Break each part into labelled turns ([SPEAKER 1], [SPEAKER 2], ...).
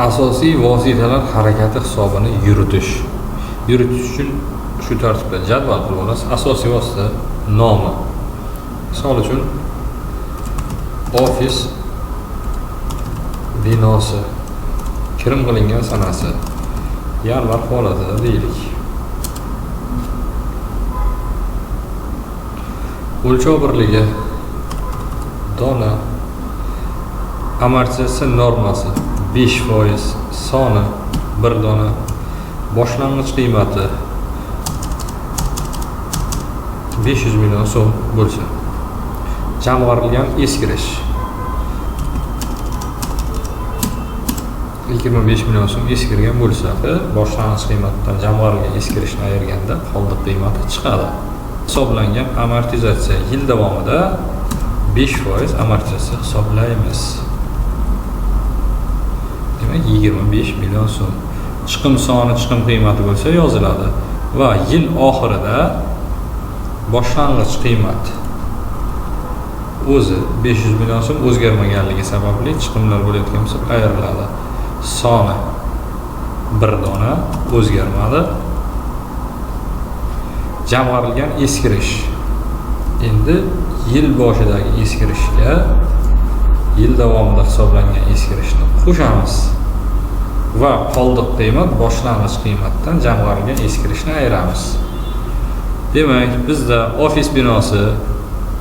[SPEAKER 1] Asosiy vositalar harakati hisobini yuritish. Yuritish uchun shu tartibda jadval qilib olasiz. Asosiy vosita nomi. Misol uchun ofis binosi, kirim qilingan sanasi yanvar holatida deylik. O'lchov birligi dona, amortizatsiya normasi 5%, soni 1 dona, boshlang'ich qiymati 500 million so'm bo'lsin. Jamg'arilgan eskirish 25 million so'm eskirgan bo'lsa, boshlang'ich qiymatdan jamg'arilgan eskirishni ayirganda qoldiq qiymati chiqadi. Hisoblangan amortizatsiya yil davomida 5% amortizatsiya hisoblaymiz. Demak, 25 million so'm. Chiqim soni chiqim qiymati bo'lsa yoziladi va yil oxirida boshlang'ich qiymat o'zi 500 million so'm o'zgarmaganligi sababli chiqimlar bo'layotgan bo'lsa ayriladi. Soni 1 dona o'zgarmadi. Jamg'arilgan eskirish. Endi yil boshidagi eskirishga yil davomida hisoblangan eskirishni qo'shamiz va qoldiq qiymat boshlang'ich qiymatdan jamg'arilgan eskirishni ayiramiz. Demak, bizda ofis binosi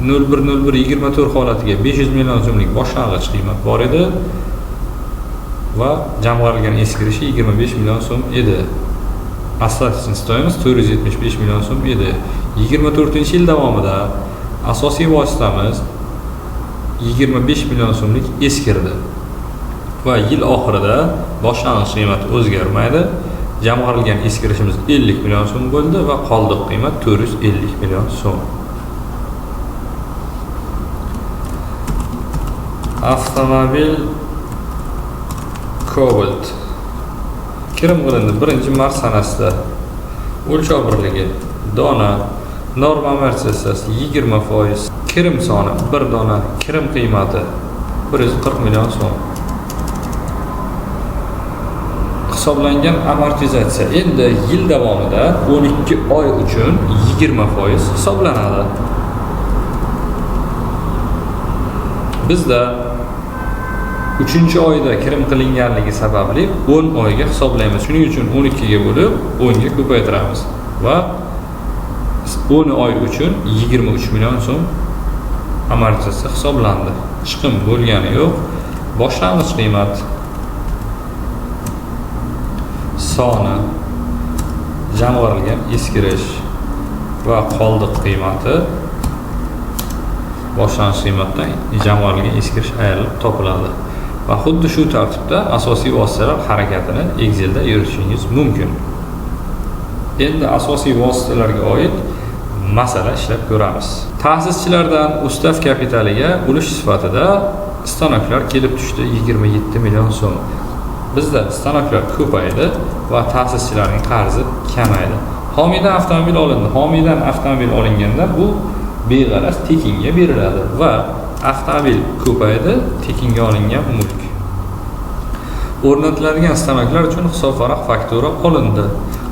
[SPEAKER 1] 010124 holatiga 500 million so'mlik boshlang'ich qiymat bor edi va jamg'arilgan eskirishi 25 million so'm edi. Остаточный стоимость 475 million so'm edi. 24-yil davomida asosiy vositamiz 25 million so'mlik eskirdi va yil oxirida boshlang'ich qiymati o'zgarmaydi. Jamg'arilgan eskirishimiz 50 million so'm bo'ldi va qoldiq qiymat 450 million so'm. Avtomobil Cobalt kirim qilindi 1-mart sanasida. O'lchov birligi dona, norma amortizatsiyasi 20%, kirim soni 1 dona, kirim qiymati 140 million so'm. Hisoblangan amortizatsiya endi yil davomida 12 oy uchun 20% hisoblanadi. Bizda 3-oyda kirim qilinganligi sababli 10 oyga hisoblaymiz. Shuning uchun 12 ga bo'lib 10 ga ko'paytiramiz va 10 oy uchun 23 million so'm amortizatsiya hisoblandi. Chiqim bo'lgani yo'q. Boshlang'ich qiymat soni, jamg'arilgan eskirish va qoldiq qiymati boshlang'ich qiymatdan jamg'arilgan eskirish ayrilib topiladi. Va xuddi shu tartibda asosiy vositalar harakatini Excelda yuritishingiz mumkin. Endi asosiy vositalarga oid masala ishlab ko'ramiz. Ta'sischilardan ustav kapitaliga ulush sifatida stanoklar kelib tushdi 27 million so'm. Bizda stanoklar ko'paydi va ta'sischilarning qarzi kamaydi. Homiydan avtomobil olindi. Homiydan avtomobil olinganda bu beg'araz tekinga beriladi va avtomobil ko'paydi, tekinga olingan mulk. O'rnatiladigan stanoklar uchun hisobvaraq faktura olindi.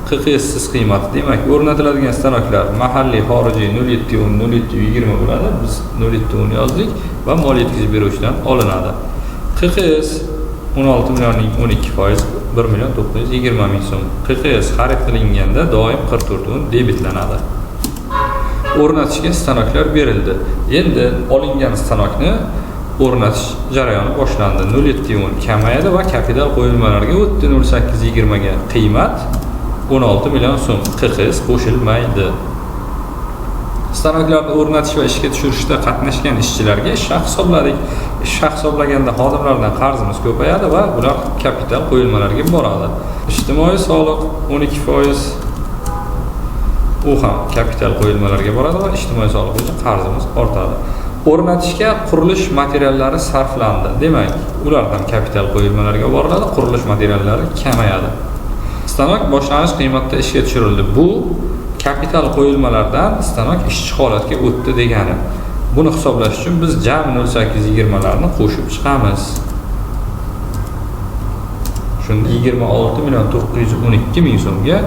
[SPEAKER 1] QQSsiz qiymati. Demak, o'rnatiladigan stanoklar mahalliy, xorijiy 0.7 10 0.7 20 bo'ladi. Biz 0.7 10 yozdik va mol yetkazib beruvchidan olinadi. QQS 16 millionning 12% 1 million 920 ming so'm. QQS xarid qilinganda doim 44 10 debitlanadi. O'rnatishga stanoklar berildi. Endi olingan stanokni o'rnatish jarayoni boshlandi. 0.7 10 kamayadi va kapital qo'yilmalarga o'tdi 0.8 20 ga. Qiymat 16 million so'm. QQS qo'shilmaydi. Stanoklarni o'rnatish va ishga tushirishda qatnashgan ishchilarga ish haqi hisobladik. Ish haqi hisoblaganda xodimlardan qarzimiz ko'payadi va ular kapital qo'yilmalarga boradi. Ijtimoiy soliq 12%, u ham kapital qo'yilmalarga boradi va ijtimoiy soliq bo'yicha qarzimiz ortadi. O'rnatishga qurilish materiallari sarflandi. Demak, ular ham kapital qo'yilmalarga boriladi, qurilish materiallari kamayadi. Stanok boshlang'ich qiymatda ishga tushirildi. Bu kapital qo'yilmalardan stanok ishchi holatga o'tdi degani. Buni hisoblash uchun biz jami 0.8 20larni qo'shib chiqamiz. Shunda 26 million 912 ming so'mga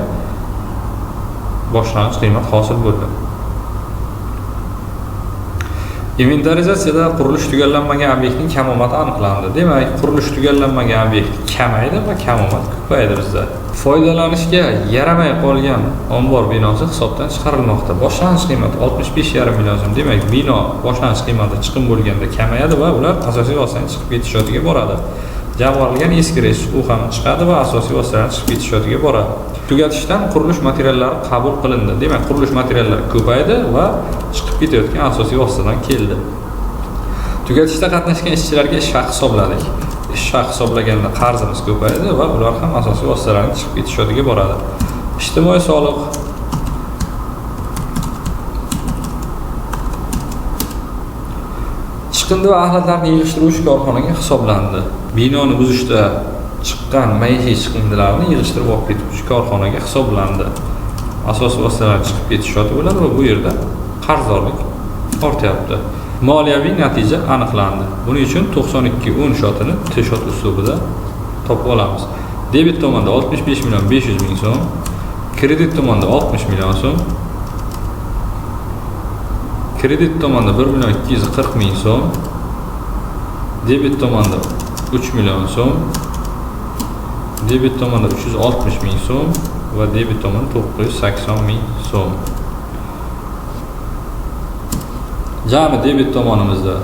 [SPEAKER 1] boshlang'ich qiymat hosil bo'ldi. Inventarizatsiyada qurilish tugallanmagan obyektning kamomati aniqlandi. Demak, qurilish tugallanmagan obyekt kamaydi va kamomat ko'paydi bizda. Foydalanishga yaramay qolgan ombor binosi hisobdan chiqarilmoqda. Boshlang'ich qiymati 65,5 million so'm. Demak, bino boshlang'ich qiymati chiqim bo'lganda kamayadi va ular asosiy vositaning chiqib ketish shotiga boradi. Jamg'arilgan eskirish u ham chiqadi va asosiy vositalarning chiqib ketish shotiga boradi. Tugatishdan qurilish materiallari qabul qilindi. Demak, qurilish materiallari ko'paydi va chiqib ketayotgan asosiy vositadan keldi. Tugatishda qatnashgan ishchilarga ish haqi hisobladik. Ish haqi hisoblaganda qarzimiz ko'paydi va ular ham asosiy vositalarning chiqib ketish shotiga boradi. Ijtimoiy soliq chiqindi va axlatlarni yig'ishtiruvchi korxonaga hisoblandi. Binoni buzishda chiqqan maishiy chiqindilarni yig'ishtirib olib ketuvchi korxonaga hisoblandi. Asosiy vositalar chiqib ketish shoti bo'ladi va bu yerda qarzdorlik ortyapti. Moliyaviy natija aniqlandi. Buning uchun 92.10 shotini T-shot uslubida topib olamiz. Debit tomonda 65 million 500 ming so'm, kredit tomonda 60 million so'm, kredit tomonda 1 million 240 ming so'm, debit tomonda 3 million so'm, debit tomonda 360 ming so'm va debit tomonda 980 ming so'm. Jami debit tomonimizda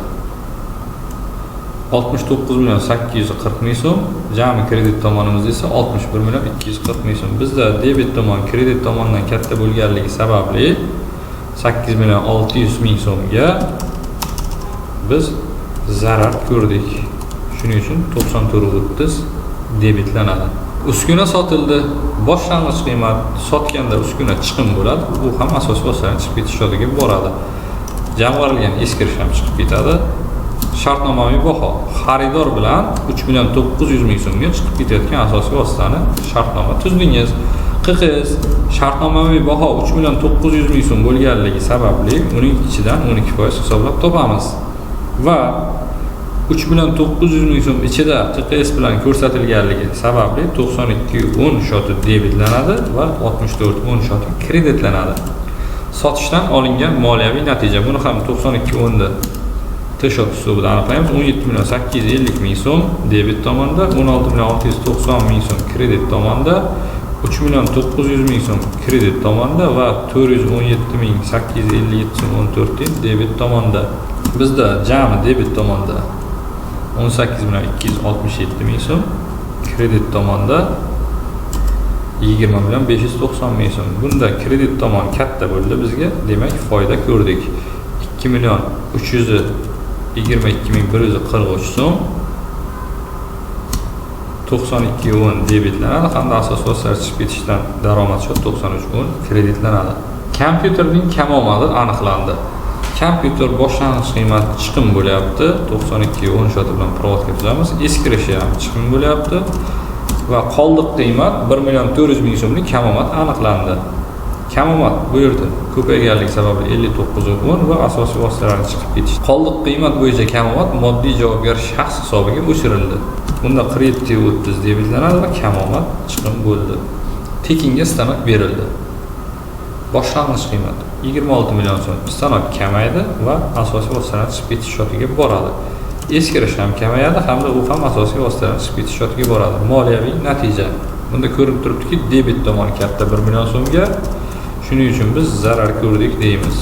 [SPEAKER 1] 69 million 840 ming so'm, jami kredit tomonimizda esa 61 million 240 ming so'm. Bizda debit tomon kredit tomondan katta bo'lganligi sababli 8 million 600 ming so'mga biz zarar ko'rdik. Shuning uchun 94.30 debitlanadi. Uskuna sotildi. Boshlang'ich qiymat sotganda uskuna chiqim bo'ladi. U ham asosiy vositaning chiqib ketish shotiga boradi. Jamg'arilgan eskirish ham chiqib ketadi. Shartnomaviy baho xaridor bilan 3 million 900 ming so'mga chiqib ketayotgan asosiy vositani shartnoma tuzdingiz. QQS shartnomaviy baho 3 million 900 ming so'm bo'lganligi sababli uning ichidan 12% hisoblab topamiz. Va 3 million 900 ming so'm ichida QQS bilan ko'rsatilganligi sababli 92.10 shoti debitlanadi va 64.10 shoti kreditlanadi. Sotishdan olingan moliyaviy natija, buni ham 92.10 da T-shot uslubida aniqlaymiz. 17 million 850 ming so'm debit tomonda, 16 million 690 ming so'm kredit tomonda, 3 million 900 ming so'm kredit tomonda va 417 ming 857 so'm 14 tiyin debit tomonda. Bizda jami debit tomonda 18 million 267 ming so'm, kredit tomonda 20 million 590 ming so'm. Bunda kredit tomon katta bo'ldi bizga, demak foyda ko'rdik. 2 million 322 ming 143 so'm 92.10 debitlanadi hamda asosiy vositalar chiqib ketishdan daromad shot 93.10 kreditlanadi. Kompyuterning kamomadi aniqlandi. Kompyuter boshlang'ich qiymati chiqim bo'lyapti. 92.10 shoti bilan provodka tuzamiz. Eskirishi ham chiqim bo'lyapti va qoldiq qiymat 1 million 400 ming so'mlik kamomat aniqlandi. Kamomat bu yerda ko'payganligi sababli 59.10 va asosiy vositalarning chiqib ketishi. Qoldiq qiymat bo'yicha kamomat moddiy javobgar shaxs hisobiga o'chirildi. Bunda 47.30 debitlanadi va kamomat chiqim bo'ldi. Tekinga stanok berildi. Boshlang'ich qiymat 26 million so'm. Stanok kamaydi va asosiy vositalarning chiqib ketish shotiga boradi. Eskirish ham kamayadi hamda u ham asosiy vositalarning chiqib ketish shotiga boradi. Moliyaviy natija. Bunda ko'rinib turibdiki, debit tomoni katta 1 million so'mga. Shuning uchun biz zarar ko'rdik deymiz.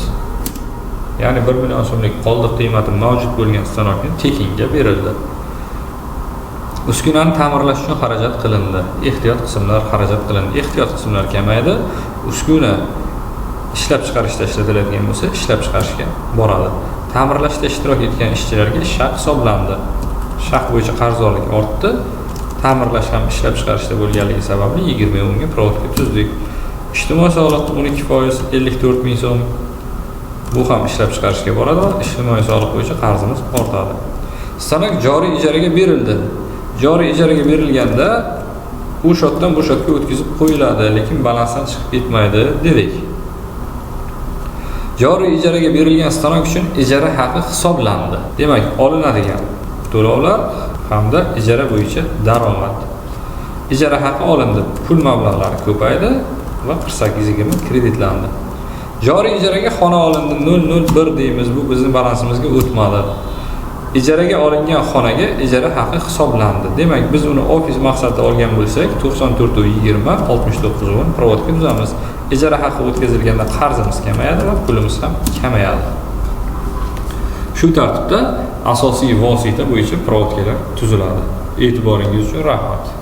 [SPEAKER 1] Ya'ni 1 million so'mlik qoldiq qiymati mavjud bo'lgan stanokni tekinga berildi. Uskunani ta'mirlash uchun xarajat qilindi. Ehtiyot qismlar xarajat qilindi. Ehtiyot qismlar kamaydi. Uskuna ishlab chiqarishda ishlatiladigan bo'lsa, ishlab chiqarishga boradi. Ta'mirlashda ishtirok etgan ishchilarga ish haqi hisoblandi. Ish haqi bo'yicha qarzdorlik ortdi. Ta'mirlash ham ishlab chiqarishda bo'lganligi sababli 20 ga provodka tuzdik. Ijtimoiy soliq 12% 54 ming so'm. Bu ham ishlab chiqarishga boradi va ijtimoiy soliq bo'yicha qarzimiz ortadi. Stanok joriy ijaraga berildi. Joriy ijaraga berilganda u shotdan bu shotga o'tkazib qo'yiladi, lekin balansdan chiqib ketmaydi dedik. Joriy ijaraga berilgan stanok uchun ijara haqi hisoblandi. Demak, olinadigan to'lovlar hamda ijara bo'yicha daromad. Ijara haqi olindi, pul mablag'lari ko'paydi va 48,20 kreditlandi. Joriy ijaraga xona olindi, 001 deymiz, bu bizni balansimizga o'tmadi. Ijaraga olingan xonaga ijara haqi hisoblandi. Demak, biz uni ofis maqsadida olgan bo'lsak, 94,20, 69,10 проводка tuzamiz. Ijara haqi o'tkazilganda qarzimiz kamayadi va pulimiz ham kamayadi. Shu tartibda asosiy vosita bo'yicha проводка lar tuziladi. E'tiboringiz uchun rahmat.